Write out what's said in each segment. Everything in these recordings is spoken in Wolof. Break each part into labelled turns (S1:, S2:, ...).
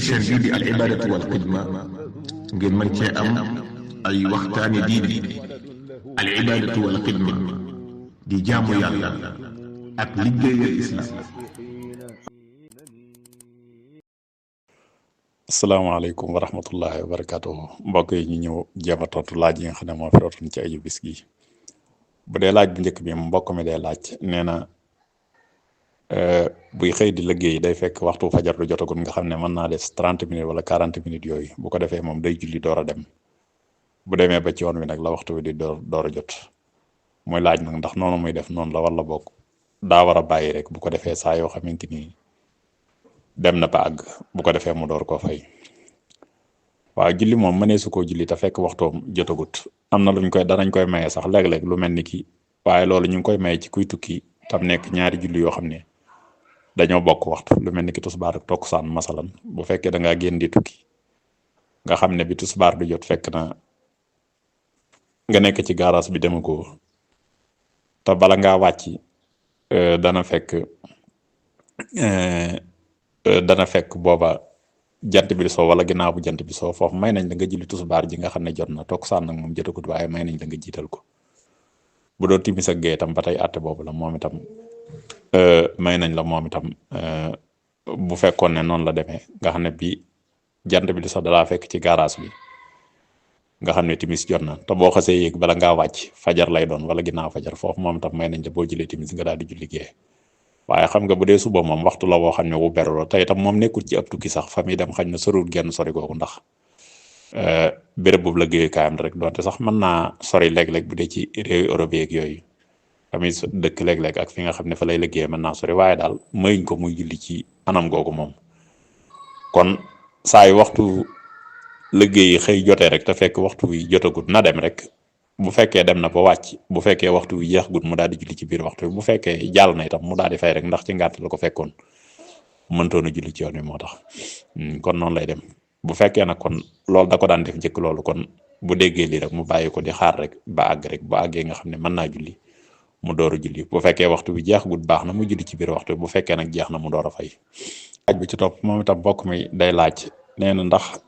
S1: chaîne bii di al ibadatu wal xidma ngeen mën cee am ay waxtaani diine. al ibadatu wal xidma di jaamu yàlla ak liggéeyal islam.
S2: asalaamaaleykum wa rahmatullahi wa barakaatuhu mbokk yi ñu ñëw jéem a tontu laaj yi nga xam ne moo fi rootoon ci ayu bis gi. bu dee laaj bu njëkk bi mbokk mi day laaj nee na buy xëy di liggéey day fekk waxtu fajar lu jotagul nga xam ne mën naa des 30 minutes wala 40 minutes yooyu bu ko defee moom day julli door a dem bu demee ba ci yoon wi nag la waxtu wi di door a jot muy laaj nag ndax noonu muy def noonu la wala bokk daa war a bàyyi rek bu ko defee saa yoo xamante ni dem na ba àgg bu ko defee mu door koo fay. waaw julli moom mënee su koo julli te fekk waxtoom jotagut am na danañ koy maye sax léeg-léeg lu mel ni ki waaye loolu ñu ngi koy maye ci kuy tukki tam nekk ñaari julli yoo xam ne dañoo bokk waxtu lu mel ni ki tusbaar ak takkusaan masalan bu fekkee da ngaa génn di tukki nga xam ne bi tusbaar du jot fekk na nga nekk ci garage bi dema ko te bala ngaa wàcc dana fekk booba jant bi soo wala ginnaaw bu jant bi soo foofu may nañ la nga julli tusbaar ji nga xam ne jot na takkusaan nag moom jotagut waaye may nañ la nga jiital ko bu doon timis ak gee itam ba tey àtte boobu la moom itam may nañ la moom itam bu fekkoon ne noonu la demee nga xam ne bi jant bi di sax dalaa fekk ci garage bi nga xam ne timis jot na te boo xasee yéeg bala ngaa wàcc fajar lay doon wala ginnaaw fajar foofu moom itam may nañ la boo jëlee timis nga daal di julli gee waaye xam nga bu dee suba moom waxtu la woo xam ne wu beru la te itam moom nekkul ci ab tukki sax fa muy dem xañ na soriwul genn sori googu ndax béréb boobu la géeyukaayam rek doonte sax mën naa sori léeg-léeg bu dee ci réewi Europe yeeg yooyu fa muy dëkk léeg-léeg ak fi nga xam ne fa lay liggéey mën naa sori waaye daal mayuñ ko muy julli ci anam googu moom. kon saa yu waxtu liggéey yi xëy jotee rek te fekk waxtu wi jotagut na dem rek bu fekkee dem na ba wàcc bu fekkee waxtu wi jeexagut mu daal di julli ci biir waxtu wi bu fekkee jàll na itam mu daal di fay rek ndax ci ngàtt la ko fekkoon mëntoon a julli ci yoon wi moo tax kon noonu lay dem. bu fekkee nag kon loolu da ko daan def njëkk loolu kon bu déggee lii rek mu bàyyi ko di xaar rek ba àgg rek bu àggee nga xam ne mën naa julli mu door a julli bu fekkee waxtu bi jeexagut baax na mu julli ci biir waxtu bi bu fekkee nag jeex na mu door a fay. laaj bi ci topp moom itam bokk mi day laaj nee na ndax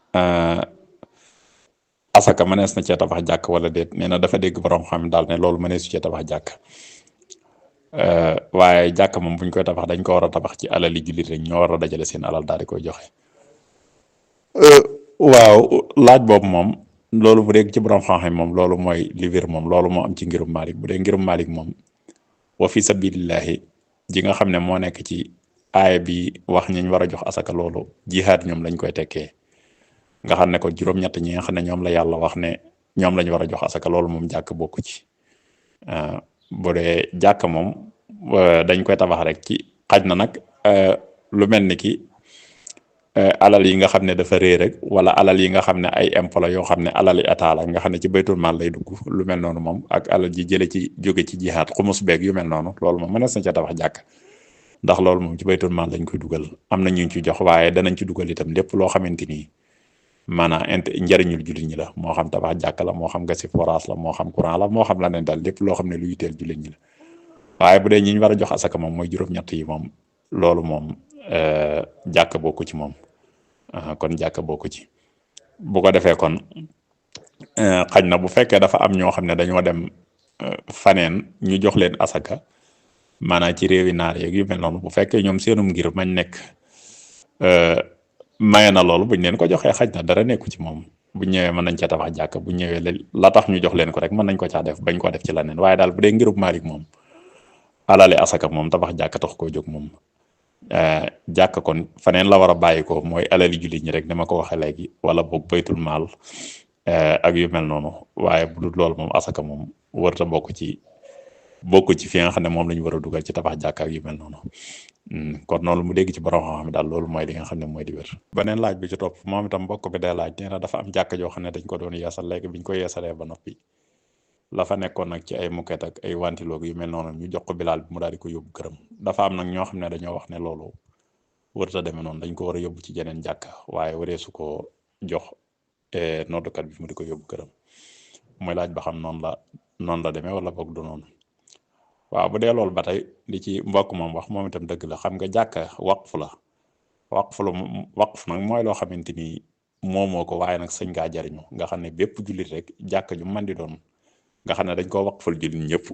S2: asaka mënees na cee tabax jàkk wala déet nee na dafa dégg borom xam daal ne loolu mënees su cee tabax jàkk waaye jàkk moom buñ koy tabax dañ ko war a tabax ci alali jullit rek ñoo war a dajale seen alal daal di koy joxe. waaw laaj boobu moom loolu bu dee ci borom xam-xam moom loolu mooy li wér moom loolu moo am ci ngirum Malik bu dee ngirum Malik moom wa fi sabilillahi ji nga xam ne moo nekk ci aaya bi wax ñiñ war a jox asaka loolu jihaad ñoom lañ koy tekkee nga xam ne ko juróom-ñett ñi nga xam ne ñoom la yàlla wax ne ñoom lañ war a jox asaka loolu moom jàkk bokku ci bu dee jàkk moom dañ koy tabax rek ci xaj na nag lu mel ni ki alal yi nga xam ne dafa réer rek wala alal yi nga xam ne ay impôt la yoo xam ne alali état la nga xam ne ci baytul maal lay dugg lu mel noonu moom ak alal ji jële ci jóge ci jihaad xumus beeg yu mel noonu loolu moom mënees na ca tabax jàkk ndax loolu moom ci baytul maal lañ koy dugal am na ñu ci jox waaye danañ ci dugal itam lépp loo xamante ni maanaam njariñul jullit ñi la moo xam tabax jàkk la moo xam gasi forage la moo xam courant la moo xam la ne daal lépp loo xam ne lu yitteel jullit ñi la waaye bu dee ñi ñu war a jox asaka moom mooy juróom-ñett yi moom loolu moom jàkk bokku ci moom kon jàkk bokku ci bu ko defee kon xaj na bu fekkee dafa am ñoo xam ne dañoo dem faneen ñu jox leen asaka maanaam ci réewi naar yeeg yu mel noonu bu fekkee ñoom seenum ngir mañ nekk maye na loolu buñ leen ko joxee xaj na dara nekku ci moom bu ñëwee mën nañ ca tabax jàkk bu ñëwee la tax ñu jox leen ko rek mën nañ ko caa def bañ ko def ci leneen waaye daal bu dee ngirub Malik moom alale asaka moom tabax jàkk tax koo jóg moom jàkk kon faneen la war a bàyyi ko mooy alali jullit ñi rek ni ma ko waxee léegi wala boog baytul maal ak yu mel noonu waaye bu dul loolu moom asaka moom warta bokk ci fi nga xam ne moom la ñu war a dugal ci tabax jàkk ak yu mel noonu kon noonu mu dégg ci borom xam-xam daal loolu mooy li nga xam ne mooy di wér. beneen laaj bi ci topp moom itam mbokk bi day laaj nee na dafa am jàkk joo xam ne dañ ko doon yeesal léegi biñ ko yeesalee ba noppi la fa nekkoon nag ci ay muket ak ay wantiloog yu mel noonu ñu jox ko bilaal bi mu daal di ko yóbbu këram dafa am nag ñoo xam ne dañoo wax ne loolu warta demee noonu dañ ko war a yóbbu ci jeneen jàkka waaye waree su ko jox noddukat bi mu di ko yóbbu këram muy laaj ba xam noonu la demee wala boog du noonu. waaw bu dee loolu ba tey li ci mbokk moom wax moom itam dëgg la xam nga jàkka waqf la waqf nag mooy loo xamante ni moomoo ko waaye nag sëñ ngaa jariñu nga xam ne bépp jullit rek jàkka ju man di doon nga xam ne dañ koo waqfal jullit ñëpp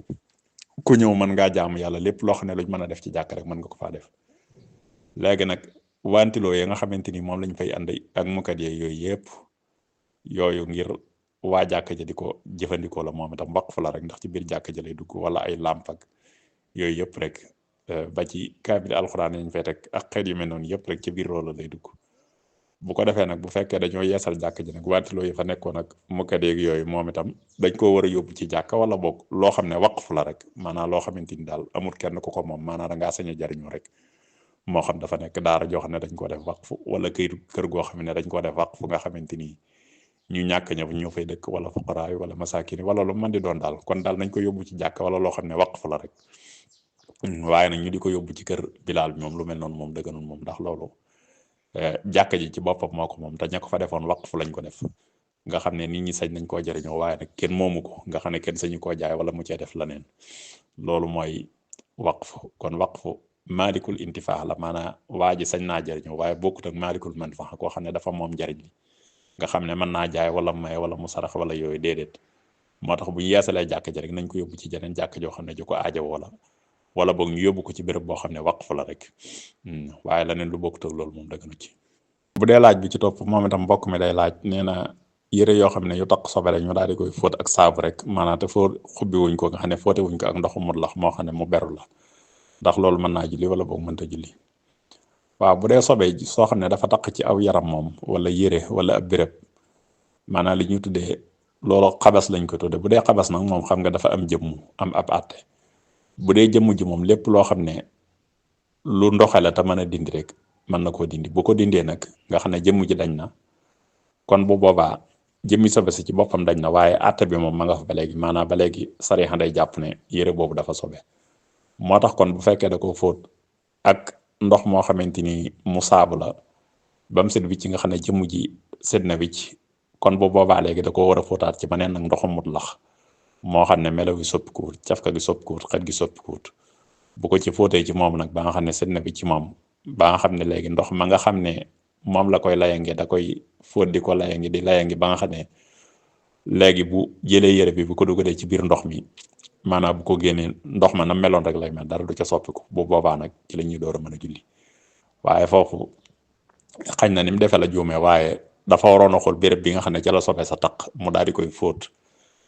S2: ku ñëw mën ngaa jaamu yàlla lépp loo xam ne luñ mën a def ci jàkk rek mën nga ko faa def. léegi nag wantiloo yi nga xamante ni moom lañ fay andi ak mukat yeeg yooyu yëpp yooyu ngir waa jàkka ja di ko jëfandikoo la moom itam waqf la rek ndax ci biir jàkka ja lay dugg wala ay làmp ak yooyu yëpp rek ba ci kaamil alxuraan yi ñu fay teg ak xeet yu mel noonu yëpp rek ci biir loolu lay dugg. bu ko defee nag bu fekkee dañoo yeesal jàkk ji nag wantiloo yi fa nekkoon ak mukat yeeg yooyu moom itam dañ koo war a yóbbu ci jàkka wala boog loo xam ne waqf la rek maanaam loo xamante ni daal amul kenn ku ko moom maanaam da ngaa sañ a jariñu rek. moo xam dafa nekk daara joo xam ne dañ ko def waqf wala kër goo xam ne dañ ko def waqf nga xamante ni ñu ñàkk ña ñoo fay dëkk wala fuqaraa yi wala masaakin wala lu mën di doon daal kon daal nañ ko yóbbu ci jàkk wala loo xam ne waqf la rek waaye nag ñu di ko yóbbu ci kër bilaal bi moom lu mel noonu moom dëgganul moom ndax loolu jàkka ji ci boppam moo ko moom te ña ko fa defoon waqf lañ ko def nga xam ne nit ñi sañ nañ koo jëriñoo waaye nag kenn moomu ko nga xam ne kenn sañu koo jaay wala mu cee def leneen loolu mooy waqf kon waqf maalikul intifaa la maanaam waa ji sañ naa jëriñoo waaye bokkut ak maalikul manfaa koo xam ne dafa moom njariñ li nga xam ne mën naa jaay wala may wala mu sarax wala yooyu déedéet moo tax bu ñu yeesalee jàkk ji rek nañ ko yóbbu ci jeneen jàkk joo xam ne ju ko aajowoo la wala boog ñu yóbbu ko ci béréb boo xam ne waqf la rek waaye leneen lu bokkut ak loolu moom dëgg na ci. bu dee laaj bi ci topp moom itam mbokk mi day laaj nee na yére yoo xam ne yu taq sobe rek ñu daal di koy fóot ak saabu rek maanaam te foo xubbi wuñ ko nga xam ne fóote wuñ ko ak ndoxu mutlax moo xam ne mu beru la ndax loolu mën naa julli wala boog mënta julli. waaw bu dee sobe soo xam ne dafa taq ci aw yaram moom wala yére wala ab béréb maanaam li ñuy tuddee loolu xabas lañ ko tudde bu dee xabas nag moom xam nga dafa am jëmmu am ab àtte bu dee jëmm ji moom lépp loo xam ne lu ndoxale te mën a dindi rek mën na koo dindi bu ko dindee nag nga xam ne jëmm ji dañ na kon bu boobaa jëmmi sobe si ci boppam dañ na waaye àtte bi moom ma nga fa ba léegi maanaam ba léegi sariya day jàpp ne yére boobu dafa sobe moo tax kon bu fekkee da ko fóot ak ndox moo xamante ni mu saabu la ba mu set wicc nga xam ne jëmm ji set na wicc kon bu boobaa léegi da ko war a fóotaat ci beneen nag ndoxum mutlax moo xam ne melaw gi soppikuwut cafka gi soppikuwut xet gi soppikuwut bu ko ci fóotee ci moom nag ba nga xam ne set na bi ci moom ba nga xam ne léegi ndox ma nga xam ne moom la koy layange da koy fóot di ko layange di layange ba nga xam ne léegi bu jëlee yére bi bu ko dugalee ci biir ndox mi maanaam bu ko génnee ndox ma na meloon rek lay mel dara du ca soppiku bu boobaa nag ci la ñuy door a mën a julli waaye foofu xañ na ni mu defee la juumee waaye dafa waroon a xool béréb bi nga xam ne ca la sobe sa taq mu daal di koy fóot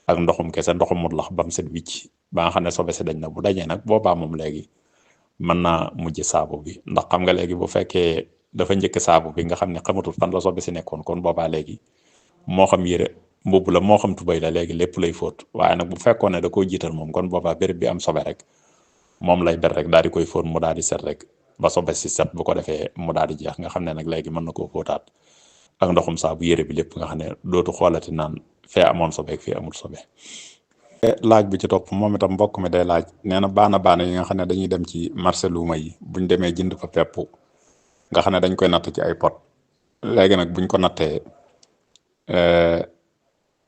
S2: ak ndoxum kese ndoxum mutlax ba mu set wicc ba nga xam ne sobe si dañ na bu dañee nag boobaa moom léegi mën naa mujj saabu bi ndax xam nga léegi bu fekkee dafa njëkk saabu bi nga xam ne xamatul fan la sobe si nekkoon kon boobaa léegi moo xam yére mbubb la moo xam tubay la léegi lépp lay fóot waaye nag bu fekkoon ne da koo jiital moom kon boobaa béréb bi am sobe rek moom lay ber rek daal di koy fóot mu daal di set rek ba sobe si set bu ko defee mu daal di jeex nga xam ne nag léegi mën na koo fóotaat ak ndoxum saabu yére bi lépp nga xam ne dootu xoolati naan fee amoon sobe ak fee amul sobe. laaj bi ci topp moom itam mbokk mi day laaj nee na baana yi nga xam ne dañuy dem ci marché luuma yi buñ demee jënd fa pepp nga xam ne dañ koy natt ci ay pot léegi nag buñ ko nattee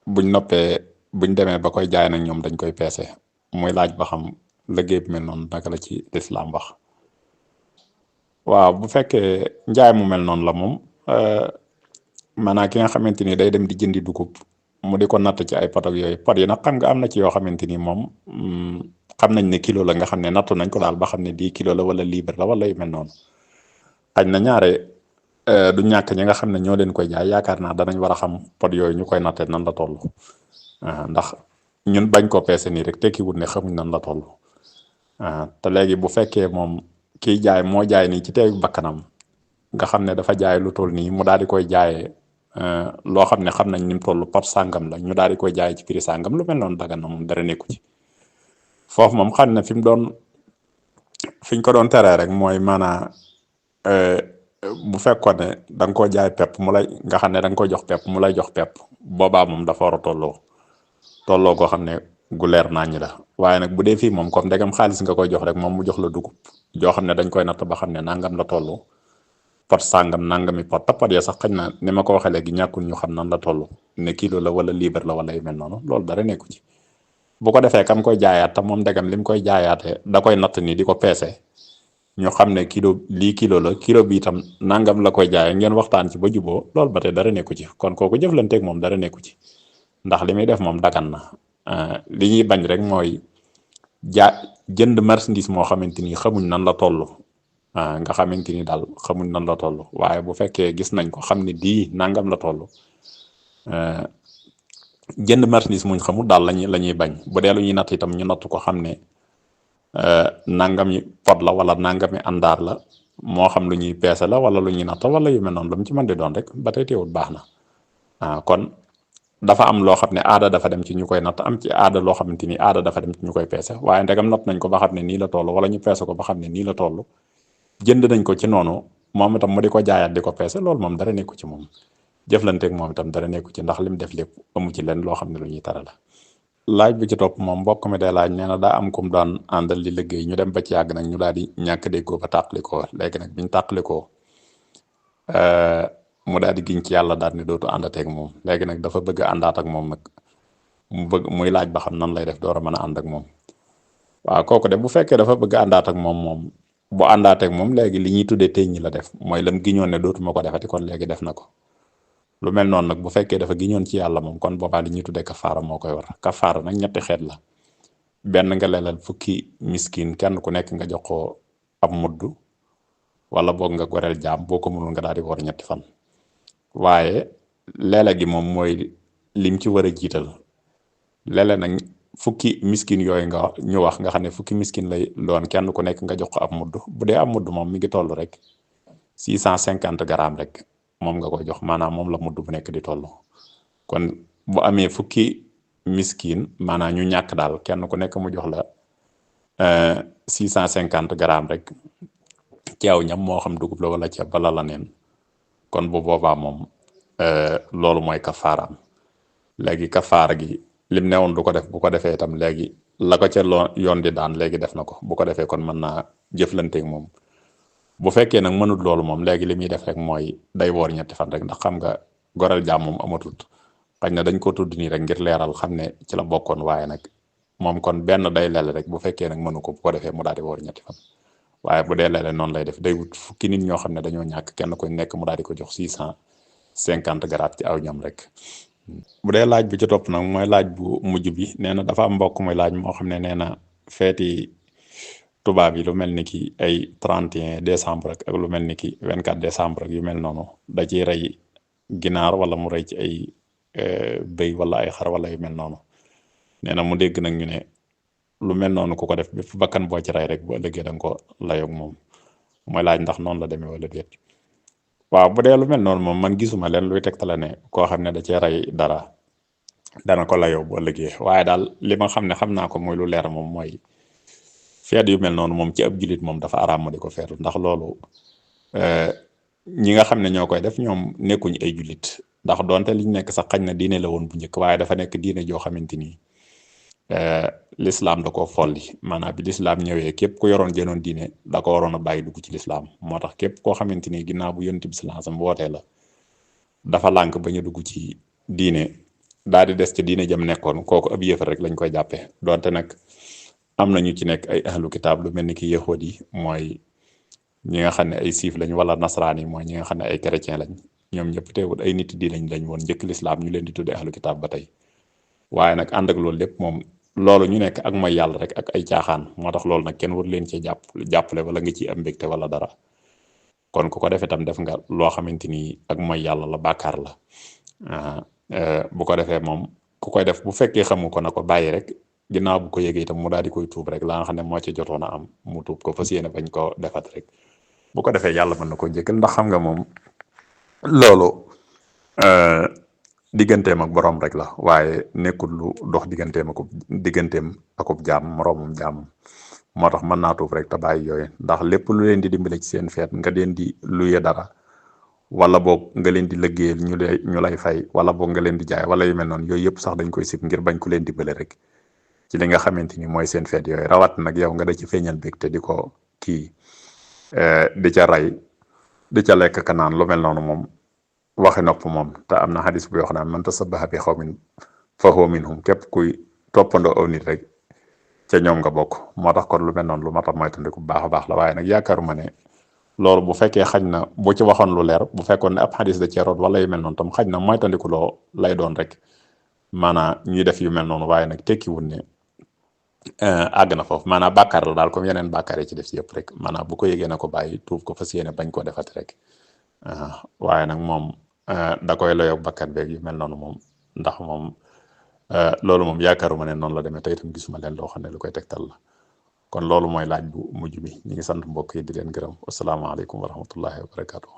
S2: buñ noppee buñ demee ba koy jaay nag ñoom dañ koy peese muy laaj ba xam liggéey bi mel noonu naka la ci lislaam wax. waaw bu fekkee njaay mu mel noonu la moom maanaam ki nga xamante ni day dem di jëndi dugub mu di ko natt ci ay pot ak yooyu pot yi nag xam nga am na ci yoo xamante ni moom xam nañ ne kilo la nga xam ne nattu nañ ko daal ba xam ne 10 kilo la wala libre la wala yu mel noonu xañ na ñaare du ñàkk ñi nga xam ne ñoo leen koy jaay yaakaar naa danañ war a xam pot yooyu ñu koy nattee nan la toll ndax ñun bañ ko peese nii rek tekkiwut ne xamuñ nan la toll te léegi bu fekkee moom kiy jaay moo jaay nii ci teegu bakkanam nga xam ne dafa jaay lu toll nii mu daal di koy jaayee loo xam ne xam nañ ni mu toll pot sàngam la ñu daal di koy jaay ci prix sàngam lu mel noonu dagan na moom dara nekku ci foofu moom xam ne fi ñu ko doon teree rek mooy maanaa bu fekkoon ne da nga koo jaay pepp mu lay nga xam ne da nga koy jox pepp mu lay jox pepp boobaa moom dafa war a tolloo goo xam ne gu leer naññ la waaye nag bu dee fii moom comme ndegam xaalis nga koy jox rek moom mu jox la dugub joo xam ne dañ koy natt ba xam ne nangam la toll pot sàngam nangami pot te pot ya sax xëy na ni ma ko waxee léegi ñàkkul ñu xam nan la toll ne kilo la wala libre la wala yu mel noonu loolu dara nekku ci bu ko defee kam koy jaayaat te moom ndegam lim koy jaayaatee da koy natt ni di ko peese ñu xam ne kilo la kilo bi itam nangam la koy jaayee ngeen waxtaan ci ba juboo loolu ba tey dara nekku ci kon kooku jëflanteeg moom dara nekku ci ndax li muy def moom dagan na li ñuy bañ rek mooy jënd marchandise moo xamante ni xamuñ nan la toll nga xamante ni daal xamuñ nan la toll waaye bu fekkee gis nañ ko xam ne di nangam la toll jënd marchandise muñ xamul daal la ñuy bañ bu dee lu ñuy natt itam ñu natt ko xam ne nangami pot la wala nangami àndaar la moo xam lu ñuy peese la wala lu ñuy natt wala yu mel noonu lu mu ci mën di doon rek ba tey teewul baax na kon dafa am loo xam ne aada dafa dem ci ñu koy natt am ci aada loo xamante ni aada dafa dem ci ñu koy peese waaye ndegam natt nañ ko ba xam ne nii la toll wala ñu peese ko ba xam ne nii la toll jënd nañ ko ci noonu moom itam mu di ko jaayaat di ko peese loolu moom dara nekku ci moom jëflanteeg moom itam dara nekku ci ndax lim def lépp amu ci leen loo xam ne lu ñuy tara la. laaj bi ci topp moom mbokk mi day laaj nee na daa am kum daan àndal di liggéey ñu dem ba ci yàgg nag ñu daal di ñàkk déggoo ba tàqalikoo léegi nag biñ tàqalikoo mu daal di giñ ci yàlla daal ni dootu àndateeg moom léegi nag dafa bëgg a àndaat ak moom nag muy laaj ba xam nan lay def door a mën a ànd ak moom waaw kooku de bu fekkee dafa bëgg a àndaat ak moom bu àndaateeg moom léegi li ñuy tuddee tey ñi la def mooy lam giñoon ne dootuma ko defati kon léegi def na ko lu mel noonu nag bu fekkee dafa giñoon ci yàlla moom kon boobaa li ñuy tuddee kafaara moo koy war kafaara nag ñetti xeet la benn nga lelal fukki miskin kenn ku nekk nga jox ko ab mudd wala boog nga goreel jaam boo ko mënul nga daal di woor ñetti fan waaye leele gi moom mooy lim ci war a jiital leele nag fukki miskin yooyu nga ñu wax nga xam ne fukki miskin lay doon kenn ku nekk nga jox ko ab mudd bu dee ab mudd moom mi ngi toll rek 650 grammes rek moom nga koy jox maanaam moom la mudd bu nekk di toll kon bu amee fukki miskin maanaam ñu ñàkk daal kenn ku nekk mu jox la 650 grammes rek ci aw ñam moo xam dugub la wala ceeb bala la neen kon bu boobaa moom loolu mooy kafaaraam léegi kafaara gi lim newoon du ko def bu ko defee itam léegi la ko ca yoon di daan léegi def na ko bu ko defee kon mën naa jëflanteeg moom bu fekkee nag mënut loolu moom léegi li muy def rek mooy day woor ñetti fan rek ndax xam nga goreel jaam moom amatut xañ na dañ ko tudd nii rek ngir leeral xam ne ci la bokkoon waaye nag moom kon benn day lele rek bu fekkee nag mënu ko bu ko defee mu daal di woor ñetti fan waaye bu dee lele noonu lay def day wut fukki nit ñoo xam ne dañoo ñàkk kenn ku nekk mu daal di ko jox 650 grammes ci aw ñam rek. bu dee laaj bi ci topp nag mooy laaj bu mujj bi nee na dafa am mbokk muy laaj moo xam ne nee na feeti tubaab yi lu mel ni ki ay 31 décembre ak lu mel ni ki 24 décembre ak yu mel noonu da ciy rey ginaar wala mu rey ci ay bëy wala ay xar wala yu mel noonu nee na mu dégg nag ñu ne lu mel noonu ku ko def bépp bakkan boo ci rey rek bu ëllëgee da nga ko layoog moom mooy laaj ndax noonu la demee wala déet. waaw bu dee lu mel noonu moom man gisuma leen luy tegtale ne koo xam ne da cee rey dara dana ko layoo bu ëllëgee waaye daal li ma xam ne xam naa ko muy lu leer moom mooy feet yu mel noonu moom ci ab julit moom dafa araam ma di ko feetu ndax loolu ñi nga xam ne ñoo koy def ñoom nekkuñ ay julit ndax donte liñ nekk sax xañ na diine la woon bu njëkk waaye dafa nekk diine joo xamante ni lislaam da koo folli maanaam bi lislaam ñëwee képp ku yoroon jënoon diine da ko waroon a bàyyi dugg ci lislaam moo tax képp koo xamante ni ginnaaw bu yonent bi sallallahu alayhi wasallam wootee la dafa lànk ba ñu dugg ci diine daal di des ci diine jëm nekkoon kooku ab yéefar rek lañ koy jàppee donte nag am na ñu ci nekk ay ahlu kitaab lu mel ni ki yahuud yi mooy ñi nga xam ne ay siif lañ wala nasaraan yi mooy ñi nga xam ne ay chrétien lañ ñoom ñëpp teewul ay nit diine lañ woon njëkk lislaam ñu leen di tuddee ahlu kitaab ba tey waaye nag ànd ak loolu lépp moom loolu ñu nekk ak mooy yàlla rek ak ay caaxaan moo tax loolu nag kenn war leen cee jàppale wala nga ciy am mbégte wala dara kon ku ko defee tam def nga loo xamante ni ak mooy yàlla la bàkkaar la bu ko defee moom ku koy def bu fekkee xamu ko na ko bàyyi rek ginnaaw bu ko yëgee itam mu daal di koy tuub rek la nga xam ne moo ci jotoon a am mu tuub ko fas yéene bañ ko defat rek bu ko defee yàlla mën na ko jéggal ndax xam nga moom loolu digganteem ak borom rek la waaye nekkul lu dox digganteem akub jaam moroomum jaamam moo tax mën naa tuub rek te bàyyi yooyu ndax lépp lu leen di dimbale ci seen feet nga leen di luye dara wala boog nga leen di liggéeyal ñu lay fay wala boog nga leen di jaay wala yu mel noonu yooyu yëpp sax dañ koy sib ngir bañ ku leen dimbale rek ci li nga xamante ni mooy seen feet yooyu rawat nag yow nga da ci feeñal bég te di ko kii di ca rey di ca lekk ka naan lu mel noonu moom waxi nopp moom te am na xadis bu yoo xam ne man tasabbaha bi qawmin fa huwa minhum képp kuy toppandoo aw nit rek ca ñoom nga bokk. moo tax kon lu mel noonu lu mat a moytandiku bu baax a baax la waaye nag yaakaaruma ne loolu bu fekkee xañ na bu ci waxoon lu leer bu fekkoon ne ab xadis da cee root wala yu mel noonu tam xañ na moytandiku loo lay doon rek maanaam ñuy def yu mel noonu waaye nag tekkiwul ne àgg na foofu maanaam bàkkaar la daal comme yeneen bàkkaar yi ci def si yëpp rek maanaam bu ko yëgee na ko bàyyi tuub ko fas yéene bañ koo defati rek waaye nag moom da koy layoog bakkan beeg yu mel noonu moom ndax moom loolu moom yaakaaruma ne noonu la demee te itam gisuma leen loo xam ne lu koy tegtal la kon loolu mooy laaj bu mujj bi ñu ngi sant mbokk yi di leen gërëm wasalaamaaleykum wa rahmatullahi wa barakaatu.